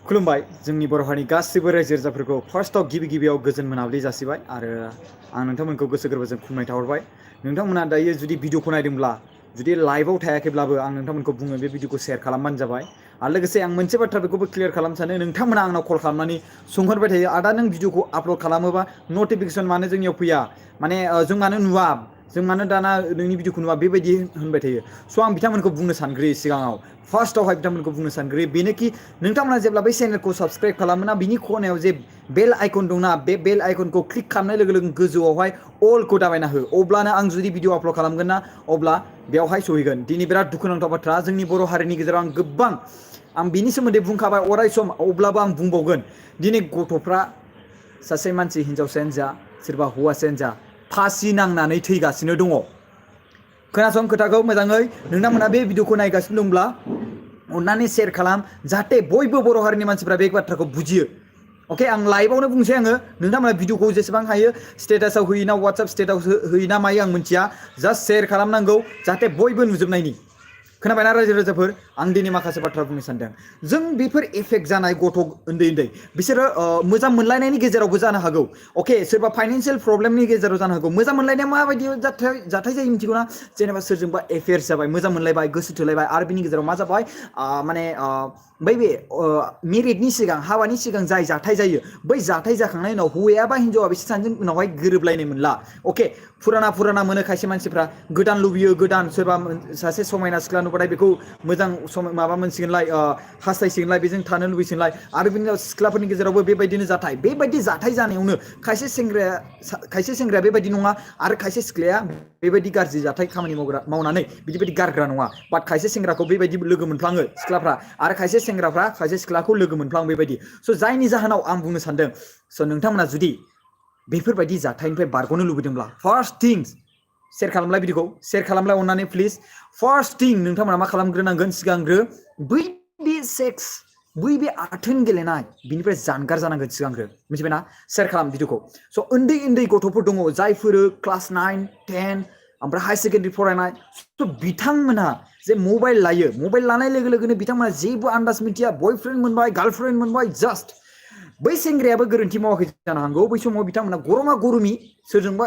खुलुमबाय जोंनि बर' हारिनि गासिबो रायजो राजाफोरखौ फार्स्टआव गिबियाव गोजोन मोनाबिलि जासिबाय आरो आं नोंथांमोनखौ गोसो गोरबोजों खुलुमनाय थाहरबाय। नोंथांमोना दायो जुदि भिडिअखौ नायदोंब्ला जुदि लाइभआव थायाखैब्लाबो आं नोंथांमोनखौ बुङो बे भिडिअखौ शेयार खालामबानो जाबाय। आरो लोगोसे आं मोनसे बाथ्रा बेखौबो क्लियार खालामनो सानो नोंथांमोना आंनाव कल खालामनानै सोंहरबाय थायो आदा नों भिडिअखौ आपल'ड खालामोबा नटिफिकेसन मानो जोंनियाव फैया माने जों मानो नुवा जों मानो दाना नोंनि भिडिअखौ नुवा बेबायदि होनबाय थायो। स' आं बिथांमोनखौ बुंनो सानग्रोयो सिगाङाव फार्स्टआवहाय बिथांमोनखौ बुंनो सानग्रोयो बेनोखि नोंथांमोना जेब्ला बै चेनेलखौ साबसक्राइब खालामोना बिनि खनायाव जे बेल आइकन दंना बे बेल आइकनखौ क्लिक खालामनाय लोगो लोगो गोजौआवहाय अलखौ दाबायना हो अब्लानो आं जुदि भिडिअ आपल'ड खालामगोन ना अब्ला बेवहाय सहैगोन। दिनै बिराद दुखुनांथाव बाथ्रा जोंनि बर' हारिनि गेजेराव आं गोबां आं बिनि सोमोन्दै बुंखाबाय अराय सम अब्लाबो आं बुंबावगोन दिनै गथ'फ्रा सासे मानसि हिन्जावसायानो जा सोरबा हौवासायानो जा फासि नांनानै थैगासिनो दङ। खोनासं खोथाखौ मोजाङै नोंथांमोना बे भिडिअखौ नायगासिनो दंब्ला अन्नानै शेयार खालाम जाहाथे बयबो बर' हारिनि मानसिफ्रा बे बाथ्राखौ बुजियो। अके आं लाइभआवनो बुंसै आङो नोंथांमोना भिडिअखौ जेसेबां हायो स्टेटासाव होयोना वाट्सएप स्टेटास होयोना मायो आं मिथिया जास्ट शेयार खालामनांगौ जाहाथे बयबो नुजोबनायनि। खोनाबायना रायजो राजाफोर आं दिनै माखासे बाथ्रा बुंनो सानदों जों बेफोर एफेक्ट जानाय गथ' उन्दै बिसोरो मोजां मोनलायनायनि गेजेरावबो जानो हागौ। अके सोरबा फाइनान्सियेल प्रब्लेमनि गेजेराव जानो हागौ मोजां मोनलायनाया माबायदि जाथाय जायो मिथिगौना जेनेबा सोरजोंबा एफेयार्स जाबाय मोजां मोनलायबाय गोसो थोलायबाय आरो बिनि गेजेराव मा जाबाय माने बै बे मेरिटनि सिगां हाबानि सिगां जाय जाथाय जायो बै जाथाय जाखांनायनि उनाव हौवाया बा हिन्जावा बिसोर सानैजों उनावहाय गोरोबलायनो मोनला। अके फुराना मोनो खायसे मानसिफ्रा गोदान लुबैयो गोदान सोरबा सासे समायना सिख्ला नुबाथाय बेखौ मोजां माबा मोनसिगोनलाय हास्थायसिगोनलाय बेजों थानो लुबैसिगोनलाय आरो बिनि उनाव सिख्लाफोरनि गेजेरावबो बेबायदिनो जाथाय बेबायदि जाथाय जानायावनो खायसे सेंग्राया बेबायदि नङा आरो खायसे सिख्लाया बेबायदि गाज्रि जाथाय खामानि मावनानै बिदिबायदि गारग्रा नङा बाट खायसे सेंग्राखौ बेबायदि लोगो मोनफ्लाङो सिख्लाफ्रा आरो खायसे सेंग्राफ्रा खायसे सिख्लाखौ लोगो मोनफ्लाङो बेबायदि। स' जायनि जाहोनाव आं बुंनो सानदों स' नोंथांमोना जुदि बेफोरबायदि जाथायनिफ्राय बारग'नो लुबैदोंब्ला फार्स्ट थिंस शेयार खालामलाय भिडिअखौ शेयार खालामलाय अननानै प्लिज फार्स्ट थिं नोंथांमोना मा खालामग्रोनांगोन सिगांग्रो बै बे सेक्स बै बे आथोन गेलेनाय बिनिफ्राय जानगार जानांगोन सिगांग्रो मिथिबायना शेयार खालाम भिडिअखौ। स' उन्दै गथ'फोर दङ जायफोर क्लास 9, 10 ओमफ्राय हायार सेकेन्डारि फरायनाय स' बिथांमोना जे मबाइल लायो मबाइल लानाय लोगो लोगोनो बिथांमोना जेबो आन्दाज मिथिया बयफ्रेन्ड मोनबाय गार्लफ्रेन्ड मोनबाय जास्ट बै सेंग्रायाबो गोरोन्थि मावाखै जानो हागौ बै समाव बिथांमोना गरमा गरमि सोरजोंबा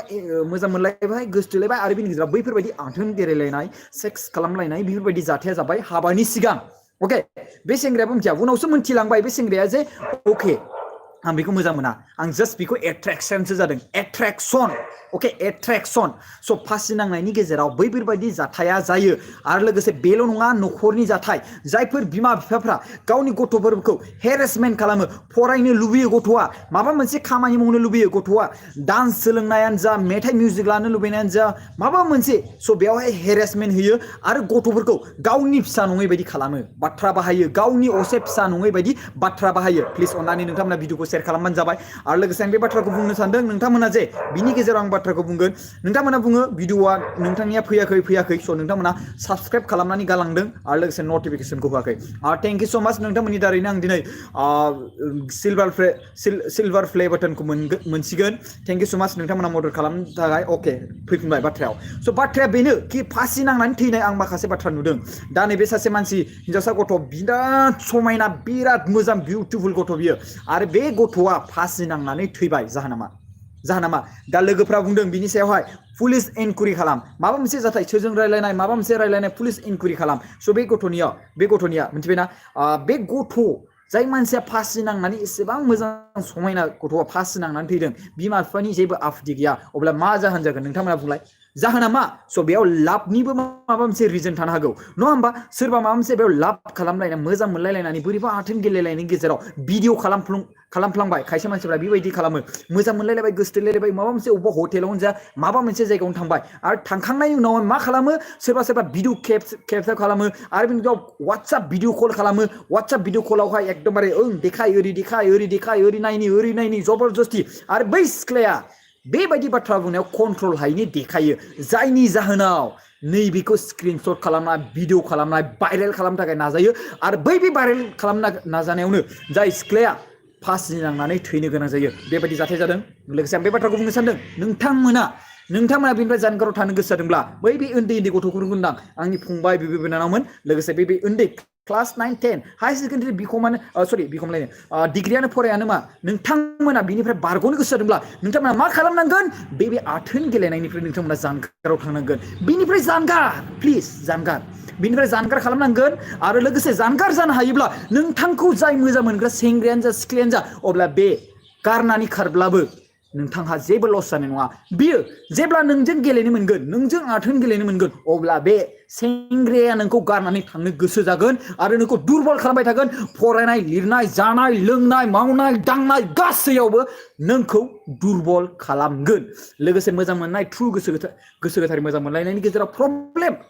मोजां मोनलायबाय गोसोथोलायबाय आरो बिनि गेजेराव बैफोरबायदि आथोन गेलेलायनाय सेक्स खालामलायनाय बेफोरबायदि जाथाया जाबाय हाबानि सिगां। अके बे सेंग्रायाबो मिथिया उनावसो मिथिलांबाय बे सेंग्राया जे अके आं बेखौ मोजां मोना आं जास्ट बेखौ एट्रेक्सनसो जादों एट्रेक्सन अके एट्रेक्सन। स' फासि नांनायनि गेजेराव बैफोरबायदि जाथाया जायो आरो लोगोसे बेल' नङा न'खरनि जाथाय जायफोर बिमा बिफाफ्रा गावनि गथ'फोरखौ हेरेसमेन्ट खालामो फरायनो लुबैयो गथ'आ माबा मोनसे खामानि मावनो लुबैयो गथ'आ डान्स सोलोंनायानो जा मेथाइ मिउजिक लानो लुबैनायानो जा माबा मोनसे स' बेवहाय हेरेसमेन्ट होयो आरो गथ'फोरखौ गावनि फिसा नङै बायदि खालामो बाथ्रा बाहायो गावनि असे फिसा नङै बायदि बाथ्रा बाहायो। प्लिज अननानै नोंथांमोना भिडिअखौ शेयार खालामबानो जाबाय आरो लोगोसे आं बे बाथ्राखौ बुंनो सानदों नोंथांमोना जे बिनि गेजेराव आं बाथ्राखौ बुंगोन नोंथांमोना बुङो भिडिअआ नोंथांनिया फैयाखै स' नोंथांमोना साबसक्राइब खालामनानै गालांदों आरो लोगोसे नटिफिकेसनखौ होआखै थेंक इउ स' माच नोंथांमोननि दारैनो आं दिनै सिलभार प्ले बाटनखौ मोनसिगोन। थेंक इउ स' माच नोंथांमोना मदद खालामनो थाखाय। अके फैफिनबाय बाथ्रायाव स' बाथ्राया बेनो कि फासि नांनानै थैनाय आं माखासे बाथ्रा नुदों दा नैबे सासे मानसि हिन्जावसा गथ' बिराद समायना बिराद मोजां बिउटिफुल गथ' बियो आरो बे गथ'आ फासि नांनानै थैबाय जाहोना मा दा लोगोफ्रा बुंदों बिनि सायावहाय पुलिस इनकुइरि खालाम माबा मोनसे जाथाय सोरजों रायलायनाय माबा मोनसे रायलायनाय पुलिस इनकुइरि खालाम। स' बे गथ'निया मिथिबायना बे गथ' जाय मानसिया फासि नांनानै एसेबां मोजां समायना गथ'आ फासि नांनानै थैदों बिमा बिफानि जेबो आफुदि गैया अब्ला मा जाहोन जागोन नोंथांमोना बुंलाय जाहोना मा? स' बेयाव लाभनिबो माबा मोनसे रिजन थानो हागौ नङा होमबा सोरबा माबा मोनसे बेयाव लाभ खालामलायना मोजां मोनलायलायनानै बोरैबा आथोन गेलेलायनायनि गेजेराव भिडिअ खालामफ्लांबाय खायसे मानसिफ्रा बेबायदि खालामो मोजां मोनलायलायबाय गोसोथोलायलायबाय माबा मोनसे अबेबा हटेलावनो जा माबा मोनसे जायगायावनो थांबाय आरो थांखांनायनि उनाव मा खालामो सोरबा भिडिअ केपचार खालामो आरो बिनि उनाव वाट्सएप भिडिअ कल खालामो वाट्सएप भिडिअ कलावहाय एकदमबारे देखाय ओरै नायनि जबरदस्ति आरो बै सिख्लाया बेबायदि बाथ्रा बुंनायाव कन्ट्रल हायैनि देखायो जायनि जाहोनाव नैबेखौ स्क्रिनशट खालामनाय भिडिअ खालामनाय भाइरेल खालामनो थाखाय नाजायो आरो बै भाइरेल खालामनो नाजानायावनो जाय सिख्लाया फासि नांनानै थैनो गोनां जायो बेबायदि जाथाय जादों। लोगोसे आं बे बाथ्राखौ बुंनो सानदों नोंथांमोना बेनिफ्राय जानगाराव थानो गोसो जादोंब्ला बै बे उन्दै गथ'फोरखौ होनदां आंनि फंबाय बिब' बिनानावमोन लोगोसे बे उन्दै क्लास 9 10 हाई सेकेन्डारि बिकमानो डिग्रियानो फरायानो मा नोंथांमोना बिनिफ्राय बारग'नो गोसो जादोंब्ला नोंथांमोना मा खालामनांगोन बे आथोन गेलेनायनिफ्राय नोंथांमोना जानगाराव थांनांगोन बिनिफ्राय जानगार प्लिज जानगार बिनिफ्राय जानगार खालामनांगोन आरो लोगोसे जानगार जानो हायोब्ला नोंथांखौ जाय मोजां मोनग्रा सेंग्रायानो जा सिख्लायानो जा अब्ला बे गारनानै खारब्लाबो नोंथांहा जेबो लस जानाय नङा बियो जेब्ला नोंजों गेलेनो मोनगोन नोंजों आथोन गेलेनो मोनगोन अब्ला बे सेंग्राया नोंखौ गारनानै थांनो गोसो जागोन आरो नोंखौ दुरबल खालामबाय थागोन फरायनाय लिरनाय जानाय लोंनाय मावनाय दांनाय गासैयावबो नोंखौ दुरबल खालामगोन लोगोसे मोजां मोननाय ट्रु गोसो गोथारै मोजां मोनलायनायनि गेजेराव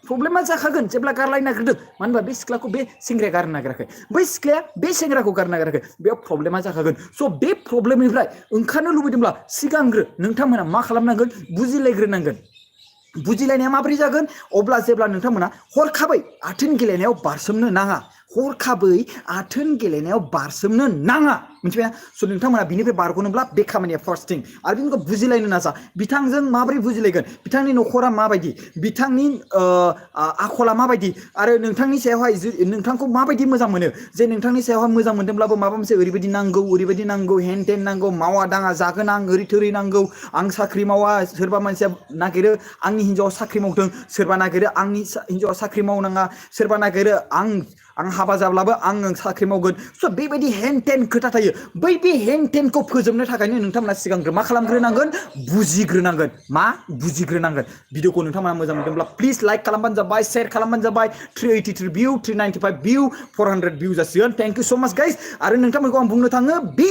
प्रब्लेमा जाखागोन जेब्ला गारलायनो नागिरदों मानो होनबा बे सिख्लाखौ बे सेंग्राया गारनो नागिराखै बै सिख्लाया बे सेंग्राखौ गारनो नागिराखै बेयाव प्रब्लेमा जाखागोन स' बे प्रब्लेमनिफ्राय ओंखारनो लुबैदोंब्ला सिगांग्रो नोंथांमोना मा खालामनांगोन बुजिलायग्रोनांगोन बुजिलायनाया माबोरै जागोन अब्ला जेब्ला नोंथांमोना हरखाबै आथोन गेलेनायाव बारसोमनो नाङा हरखाबै आथोन गेलेनायाव बारसोमनो नाङा मिथिबाय स' नोंथांमोना बिनिफ्राय बारग'नोब्ला बे खामानिया फार्स्ट थिं आरो बिनिखौ बुजिलायनो नाजा बिथांजों माबोरै बुजिलायगोन बिथांनि न'खरा माबायदि बिथांनि आखला माबायदि आरो नोंथांनि सायावहाय नोंथांखौ माबायदि मोजां मोनो जे नोंथांनि सायावहाय मोजां मोनदोंब्लाबो माबा मोनसे ओरैबायदि नांगौ हेन टेन नांगौ मावा दाङा जागोन आं ओरै थोरै नांगौ आं साख्रि मावा सोरबा मानसिया नागिरो आंनि हिन्जावा साख्रि मावदों सोरबा नागिरो आंनि हिन्जावा साख्रि मावनाङा सोरबा नागिरो आं हाबा जाब्लाबो आं साख्रि मावगोन स' बेबायदि हेन टेन खोथा थायो बै बे हेन टेनखौ फोजोबनो थाखायनो नोंथांमोना सिगांग्रो मा खालामग्रोनांगोन बुजिग्रोनांगोन भिडिअखौ नोंथांमोना मोजां मोनदोंब्ला प्लिज लाइक खालामबानो जाबाय शेयार खालामबानो जाबाय 383 भिउ 395 भिउ 400 भिउ जासिगोन थेंक इउ स' माच गाइस आरो नोंथांमोनखौ आं बुंनो थाङो बे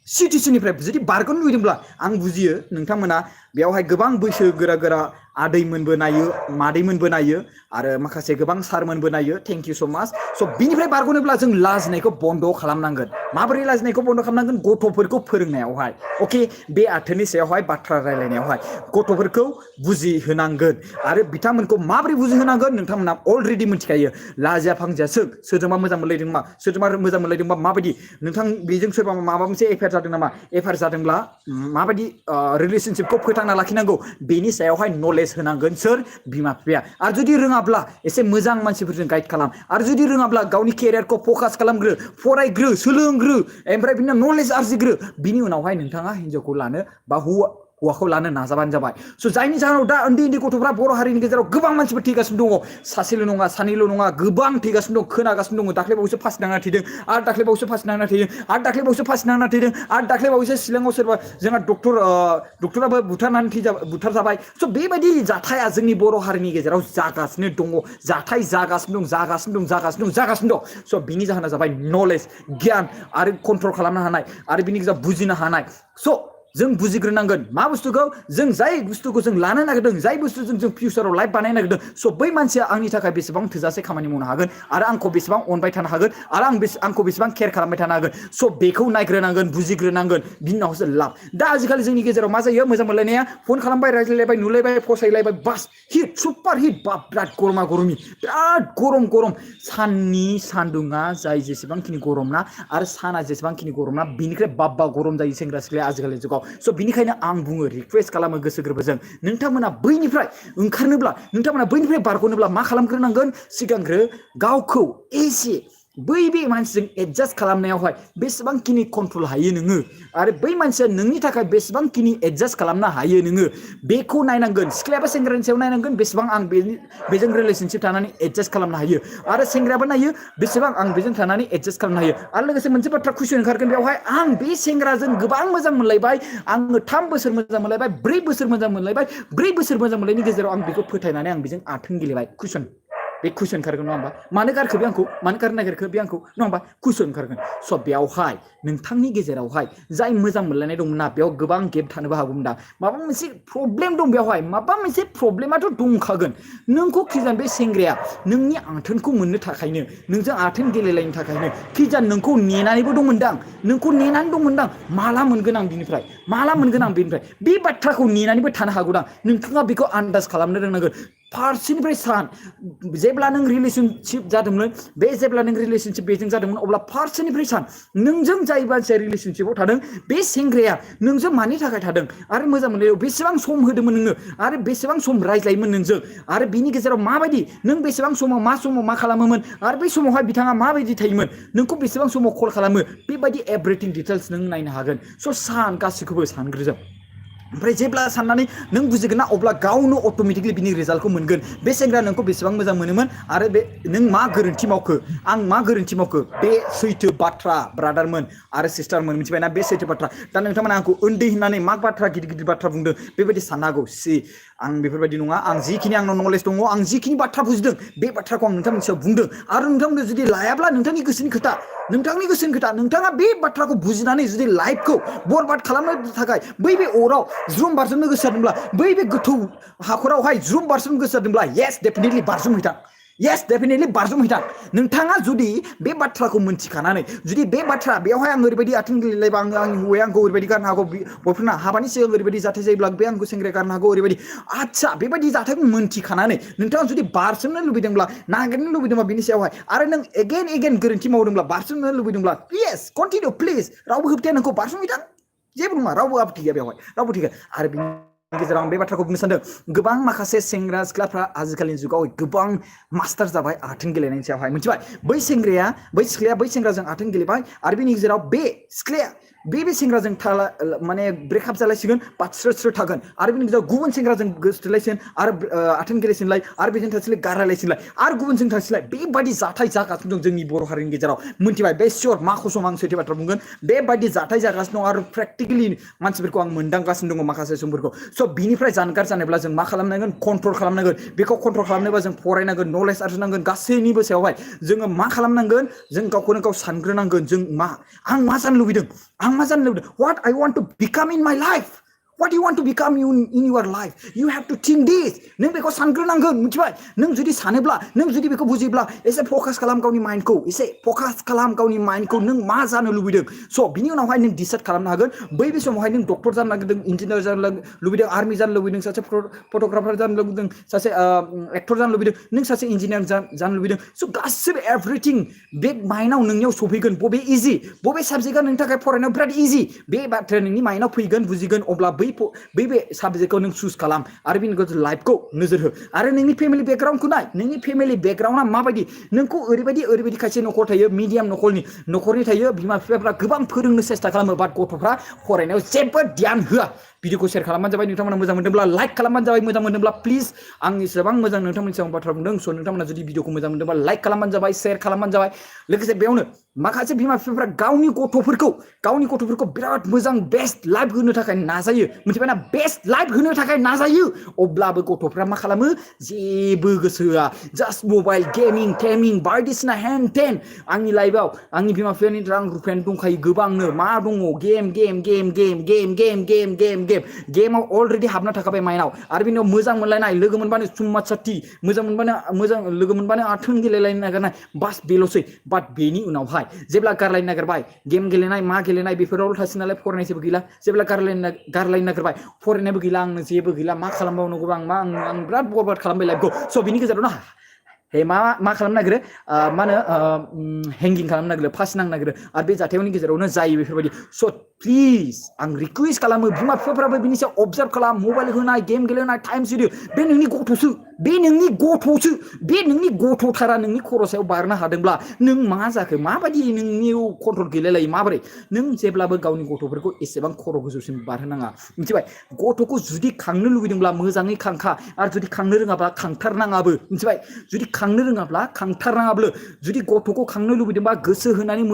सिटुएसननिफ्राय जुदि बारग'नो लुबैदोंब्ला आं बुजियो नोंथांमोना बेयावहाय गोबां बैसो गोरा आदैमोनबो नायो मादैमोनबो नायो आरो माखासे गोबां सारमोनबो नायो थेंक इउ स' माच स' बिनिफ्राय बारग'नोब्ला जों लाजिनायखौ बन्द' खालामनांगोन माबोरै लाजिनायखौ बन्द' खालामनांगोन गथ'फोरखौ फोरोंनायावहाय अके बे आथोननि सायावहाय बाथ्रा रायलायनायावहाय गथ'फोरखौ बुजिहोनांगोन आरो बिथांमोनखौ माबोरै बुजिहोनांगोन नोंथांमोना अलरेडि मिथिखायो लाजिया फांजिया सोरजोंबा मोजां मोनलायदोंबा माबायदि नोंथां बेजों सोरबा माबा मोनसे एफेयार जादों नामा एफेयार जादोंब्ला माबायदि रिलेशनशिपखौ फोथांना लाखिनांगौ बेनि सायावहाय नलेज होनांगोन सोर बिमा बिफाया आरो जुदि रोङाब्ला एसे मोजां मानसिफोरजों गाइड खालाम आरो जुदि रोङाब्ला गावनि केरियारखौ फकास खालामग्रो फरायग्रो सोलोंग्रो ओमफ्राय बिदिनो नलेज आरजिग्रो बिनि उनावहाय नोंथाङा हिन्जावखौ लानो बा हौवाखौ लानो नाजाबानो जाबाय स' जायनि जाहोनाव दा उन्दै गथ'फ्रा बर' हारिनि गेजेराव गोबां मानसिफोर थैगासिनो दङ सासेल' नङा सानैल' नङा गोबां थैगासिनो दं खोनागासिनो दङ दाख्लैबावैसो फासि नांना थैदों आरो दाख्लैबावैसो फासि नांना थैदों आरो दाख्लैबावैसो शिलंआव सोरबा जोंहा डक्टराबो बुथारजाबाय स' बेबायदि जाथाया जोंनि बर' हारिनि गेजेराव जागासिनो दङ जागासिनो दं स' बिनि जाहोना जाबाय नलेज गियान आरो कन्ट्रल खालामनो हानाय आरो बिनि गेजेराव बुजिनो हानाय स' जों बुजिग्रोनांगोन मा बुस्थुखौ जों जाय बुस्थुखौ जों लानो नागिरदों जाय बुस्थुजों जों फिउचाराव लाइफ बानायनो नागिरदों स' बै मानसिया आंनि थाखाय बेसेबां थोजासे खामानि मावनो हागोन आरो आंखौ बेसेबां अनबाय थानो हागोन आरो आंखौ बेसेबां केयार खालामबाय थानो हागोन स' बेखौ नायग्रोनांगोन बुजिग्रोनांगोन बिनि उनावसो लाब दा आजिखालि जोंनि गेजेराव मा जायो मोजां मोनलायनाया फन खालामबाय रायज्लायलायबाय नुलायबाय फसायलायबाय बास हिट सुपार हिट बाप बिराद बिराद गरम साननि सान्दुङा जाय जेसेबांखिनि गरम ना आरो साना जेसेबांखिनि गरम ना बिनिफ्राय बाब्बा गरम जायो सेंग्रा सिख्लाया आजिखालि जुगाव स' बिनिखायनो आं बुङो रिक्वेस्ट खालामो गोसो गोरबोजों नोंथांमोना बैनिफ्राय बारग'नोब्ला मा खालामग्रोनांगोन सिगांग्रो गावखौ एसे बे मानसिजों एडजास्ट खालामनायावहाय बेसेबांखिनि कन्ट्रल हायो नोङो आरो बै मानसिया नोंनि थाखाय बेसेबांखिनि एडजास्ट खालामनो हायो नोङो बेखौ नायनांगोन सिख्लायाबो सेंग्रानि सायाव नायनांगोन बेसेबां आं बेजों रिलेशनशिप थानानै एडजास्ट खालामनो हायो आरो सेंग्रायाबो नायो बेसेबां आं बेजों थानानै एडजास्ट खालामनो हायो आरो लोगोसे मोनसे बाथ्रा कुइसन ओंखारगोन बेवहाय आं बे सेंग्राजों गोबां मोजां मोनलायबाय आङो 3 बोसोर मोजां मोनलायबाय 4 बोसोर मोजां मोनलायबाय 4 बोसोर मोजां मोनलायनायनि गेजेराव आं बेखौ फोथायनानै आं बेजों आथोन गेलेबाय बे कुइसन ओंखारगोन नङा होमबा मानो गारखो बे आंखौ मानो गारनो नागिरखो बे आंखौ नङा होमबा कुइसन ओंखारगोन स' बेयावहाय नोंथांनि गेजेरावहाय जाय मोजां मोनलायनाय दंमोन ना बेयाव गोबां गेप थानोबो हागौमोन दा माबा मोनसे प्रब्लेम दं बेयावहाय माबा मोनसे प्रब्लेमाथ' दंखागोन नोंखौ खिजान बे सेंग्राया नोंनि आथोनखौ मोननो थाखायनो नोंजों आथोन गेलेलायनो थाखायनो खिजान नोंखौ नेनानैबो दंमोनदां माला मोनगोन आं बिनिफ्राय बे बाथ्राखौ नेनानैबो थानो हागौदां नोंथाङा बेखौ आन्दाज खालामनो रोंनांगोन फारसेनिफ्राय सान जेब्ला नों रिलेशनशिप जादोंमोन बे जेब्ला नों रिलेशनशिप बेजों जादोंमोन अब्ला फारसेनिफ्राय सान नोंजों जाय मानसिया रिलेशनशिपआव थादों बे सेंग्राया नोंजों मानि थाखाय थादों आरो मोजां मोनलायनायाव बेसेबां सम होदोंमोन नोङो आरो बेसेबां सम रायज्लायोमोन नोंजों आरो बिनि गेजेराव माबायदि नों बेसेबां समाव मा खालामोमोन आरो बै समावहाय बिथाङा माबायदि थायोमोन नोंखौ बेसेबां समाव कल खालामो बेबायदि एभ्रिथिं डिटेल्स नों नायनो हागोन स' सान गासैखौबो सानग्रोजोब ओमफ्राय जेब्ला साननानै नों बुजिगोन ना अब्ला गावनो अट'मेटिकलि बिनि रिजाल्टखौ मोनगोन बे सेंग्राया नोंखौ बेसेबां मोजां मोनोमोन आरो बे नों मा गोरोन्थि मावखो आं मा गोरोन्थि मावखो बे सैथो बाथ्रा ब्रादारमोन आरो सिस्टारमोन मिथिबायना बे सैथो बाथ्रा दा नोंथांमोना आंखौ उन्दै होननानै मा बाथ्रा गिदिर बाथ्रा बुंदों बेबायदि साननो हागौ आं बेफोरबायदि नङा आं जिखिनि आंनाव नलेज दङ आं जिखिनि बाथ्रा बुजिदों बे बाथ्राखौ आं नोंथांनि सायाव बुंदों आरो नोंथांमोना जुदि लायाब्ला नोंथांनि गोसोनि खोथा नोंथाङा बे बाथ्राखौ बुजिनानै जुदि लाइफखौ बरबाद खालामनो थाखाय बै बे अराव ज्रुम बारसोमनो गोसो जादोंब्ला बै बे गोथौ हाखरावहाय ज्रुम बारसोमनो गोसो जादोंब्ला येस डेफिनेटलि बारजुमहैथां नोंथाङा जुदि बे बाथ्राखौ मोनथिखानानै जुदि बे बाथ्रा बेवहाय आं ओरैबायदि आथिं गेलेलायबा आंनि हौवाया आंखौ ओरैबायदि गारनो हागौ बयफ्रेन्डआ हाबानि सिगां ओरैबायदि जाथाय जायोब्ला बे आंखौ सेंग्राया गारनो हागौ ओरैबायदि आच्छा बेबायदि जाथायखौ मोनथिखानानै नोंथाङा जुदि बारसोमनो लुबैदोंब्ला नागिरनो लुबैदोंब्ला बिनि सायावहाय आरो नों एगेन गोरोन्थि मावदोंब्ला बारसोमनो लुबैदोंब्ला येस कन्टिनिउ प्लिज रावबो होबथाया नोंखौ बारसोमहैथां जेबो नङा रावबो आपत्ति गैया बेवहाय रावबो थिग आरो बिनि गेजेराव आं बे बाथ्राखौ बुंनो सानदों गोबां माखासे सेंग्रा सिख्लाफ्रा आजिखालिनि जुगाव गोबां मास्टार जाबाय आथोन गेलेनायनि सायावहाय मिथिबाय बै सिख्लाया बै सेंग्राजों आथोन गेलेबाय आरो बिनि गेजेराव बे सिख्लाया बे सेंग्राजों माने ब्रेकआप जालायसिगोन बाट स्रो थागोन आरो बिनि गेजेराव गुबुन सेंग्राजों गोसोथोलायसिगोन आरो आथोन गेलेसिनलाय आरो बेजों थांसिलाय गारलायसिनलाय आरो गुबुनजों थांसिलाय बेबायदि जाथाय जागासिनो दं जोंनि बर' हारिनि गेजेराव मिथिबाय बे सियर मा कसम आं सैथो बाथ्रा बुंगोन बेबायदि जाथाय जागासिनो दं आरो प्रेक्टिकेलि मानसिफोरखौ आं मोनदांगासिनो दङ माखासे समफोरखौ स' बिनिफ्राय जानगार जानोब्ला जों मा खालामनांगोन कन्ट्रल खालामनांगोन बेखौ कन्ट्रल खालामनोबा जों फरायनांगोन नलेज आरजिनांगोन गासैनिबो सायावहाय जोङो मा खालामनांगोन जों गावखौनो गाव सानग्रोनांगोन आं मा जानो लुबैदों what I want to become in my life what you want to become in your life you have to think this नों बेखौ सानग्रोनांगोन मिथिबाय नों जुदि सानोब्ला नों जुदि बेखौ बुजिब्ला एसे फकास खालाम गावनि माइन्डखौ नों मा जानो लुबैदों स' बिनि उनावहाय नों डिसाइड खालामनो हागोन बै समावहाय नों डक्टर जानो नागिरदों इन्जिनियार जानो लुबैदों आर्मि जानो लुबैदों सासे फट'ग्राफार जानो लुबैदों सासे एक्टर जानो लुबैदों नों सासे इन्जिनियार जानो लुबैदों स' गासिबो एभ्रिथिं बे माइन्डआव नोंनियाव सफैगोन बबे इजि बबे साबजेक्टआ नोंनि थाखाय फरायनायाव बिराद इजि बे बाथ्राया नोंनि माइन्डआव फैगोन बुजिगोन अब्ला बै साबजेक्टखौ नों चुज खालाम आरो बिनि लाइफखौ नोजोर हो आरो नोंनि फेमिलि बेकग्राउन्डखौ नाय नोंनि फेमिलि बेकग्राउन्डआ माबायदि नोंखौ ओरैबायदि खायसे न'खर थायो मिडियाम न'खरनि थायो बिमा बिफाफ्रा गोबां फोरोंनो सेस्था खालामो बाट गथ'फ्रा फरायनायाव जेबो ध्यान होआ भिडिअखौ शेयार खालामबानो जाबाय नोंथांमोना मोजां मोनदोंब्ला लाइक खालामबानो जाबाय मोजां मोनदोंब्ला प्लिज आं एसेबां मोजां नोंथांमोननि सायाव बाथ्रा बुंदों स' नोंथांमोना जुदि भिडिअखौ मोजां मोनदोंब्ला लाइक खालामबानो जाबाय शेयार खालामबानो जाबाय लोगोसे बेयावनो माखासे बिमा बिफाफ्रा गावनि गथ'फोरखौ बिराद मोजां बेस्ट लाइफ होनो थाखाय नाजायो मिथिबायना बेस्ट लाइफ होनो थाखाय नाजायो अब्लाबो गथ'फ्रा मा खालामो जेबो गोसो होआ जास्ट मबाइल गेमिं बायदिसिना हेन टेन आंनि लाइफआव आंनि बिमा बिफानि रां रुफायानो दंखायो गोबांनो मा दङ गेमाव अलरेडि हाबना थाखाबाय माइनाव आरो बिनि उनाव मोजां मोनलायनाय लोगो मोनबानो सुम्मा साथि मोजां लोगो मोनबानो आथोन गेलेलायनो नागिरनाय बास बेल'सै बाट बेनि उनावहाय जेब्ला गारलायनो नागिरबाय गेम गेलेनाय मा गेलेनाय बेफोरावल' थासै नालाय फरायनाय जेबो गैला जेब्ला गारलायनो नागिरबाय फरायनायबो गैला आंनो जेबो गैला मा खालामबावनांगौ आं बिराद बरबाद खालामबाय लाइफखौ स' बिनि गेजेरावनो मा खालामनो नागिरो हेंगिं खालामनो नागिरो फासि नांनो नागिरो आरो बे जाथायनि गेजेरावनो जायो बेफोरबायदि स' प्लिज आं रिकुवेस्ट खालामो बिमा बिफाफ्राबो बिनि सायाव अबजार्भ खालाम मबाइल होनाय गेम गेलेनाय टाइम होदो बे नोंनि गथ'थारा नोंनि खर' सायाव बारनो हादोंब्ला नों मा जाखो माबायदि नोंनि कन्ट्रल गैलायलायो माबोरै नों जेब्लाबो गावनि गथ'फोरखौ एसेबां खर' गोजौसिम बारहोनाङा मिथिबाय गथ'खौ जुदि खांनो लुबैदोंब्ला मोजाङै खांखा आरो जुदि खांनो रोङाब्ला खांथारनाङाबो मिथिबाय जुदि खांनो रोङाब्ला खांथारनाङाब्लो जुदि गथ'खौ खांनो लुबैदोंबा गोसो होनानै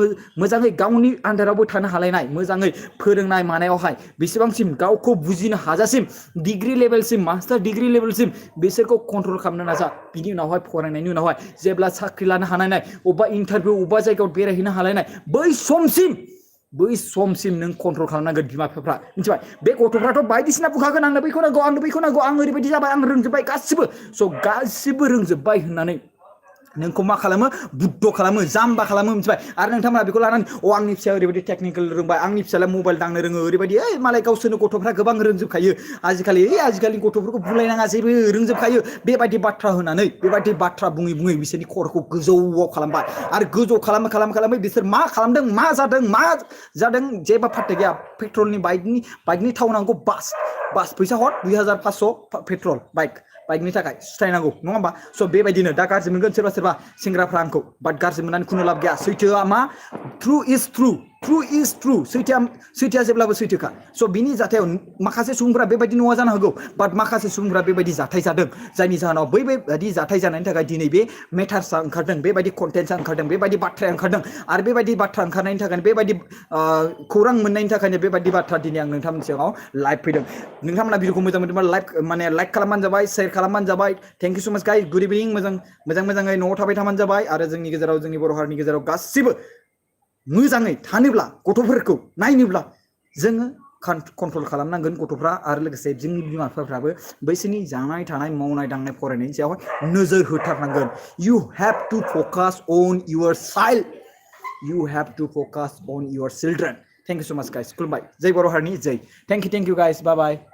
मोजाङै गावनि आन्दारावबो थानो हालायनाय मोजाङै फोरोंनाय मानायावहाय बेसेबांसिम गावखौ बुजिनो हाजासिम डिग्रि लेभेलसिम मास्टार डिग्रि लेभेलसिम बिसोरखौ कन्ट्रल खालामनो नाजा बिनि उनावहाय फरायनायनि उनावहाय जेब्ला साख्रि लानो हानायनाय अबेबा इन्टारभिउ अबेबा जायगायाव बेरायहैनो हालायनाय बै समसिम नों कन्ट्रल खालामनांगोन बिमा बिफाफ्रा मिथिबाय बे गथ'फ्राथ' बायदिसिना बुंखागोन आंनो बैखौ नांगौ आं ओरैबायदि जाबाय आं ओरैबायदि जाबाय आं रोंजोबबाय गासिबो रोंजोबबाय होननानै नोंखौ मा खालामो बुद्ध खालामो जाम्बा खालामो मिथिबाय आरो नोंथांमोना बेखौ लानानै आंनि फिसाया ओरैबायदि टेकनिकेल रोंबाय आंनि फिसाला मबाइल दांनो रोङो ओरैबायदि मालाय गावसोरनो गथ'फ्रा गोबां रोंजोबखायो आजिखालि गथ'फोरखौ बुलायनाङा जेबो रोंजोबखायो बेबायदि बाथ्रा होनानै बेबायदि बाथ्रा बुङै बुङै बिसोरनि खर'खौ गोजौआव खालामबाय आरो गोजौ खालामै बिसोर मा खालामदों मा जादों जेबो फात्ता गैया पेट्रलनि बाइकनि थाव नांगौ बास फैसा हर 2500 पेट्रल बाइकनि थाखाय सुथायनांगौ नङा होमबा स' बेबायदिनो दा गाज्रि मोनगोन सोरबा सेंग्राफ्रा आंखौ बाट गाज्रि मोननानै खुनु लाब गैया सैथोआ मा ट्रु इज ट्रु सैथोआ जेब्लाबो सैथोखा स' बिनि जाथायाव माखासे सुबुंफोरा बेबायदि नङा जानो हागौ बाट माखासे सुबुंफोरा बेबायदि जाथाय जादों जायनि जाहोनाव बैबायदि जाथाय जानायनि थाखाय दिनै बे मेटार्सआ ओंखारदों बेबायदि कन्टेन्टआ ओंखारदों बेबायदि बाथ्राया ओंखारदों आरो बेबायदि बाथ्रा ओंखारनायनि थाखायनो बेबायदि खौरां मोननायनि थाखायनो बेबायदि बाथ्रा दिनै आं नोंथांमोननि सिगाङाव लाइभ फैदों नोंथांमोना भिडिअखौ मोजां मोनदोंबा लाइक खालामबानो जाबाय शेयार खालामबानो जाबाय थेंक इउ सो माच गाइस गुड इभिनिं मोजाङै न'आव थाबाय थाबानो जाबाय आरो जोंनि गेजेराव जोंनि बर' हारिनि गेजेराव गासिबो मोजाङै थानोब्ला गथ'फोरखौ नायनोब्ला जोङो कन्ट्रल खालामनांगोन गथ'फ्रा आरो लोगोसे जोंनि बिमा बिफाफ्राबो बैसोरनि जानाय थानाय मावनाय दांनाय फरायनायनि सायावहाय नोजोर होथारनांगोन you have to focus on your child you have to focus on your children thank you so much guys खुलुमबाय जय बर' हारिनि जय thank you guys bye bye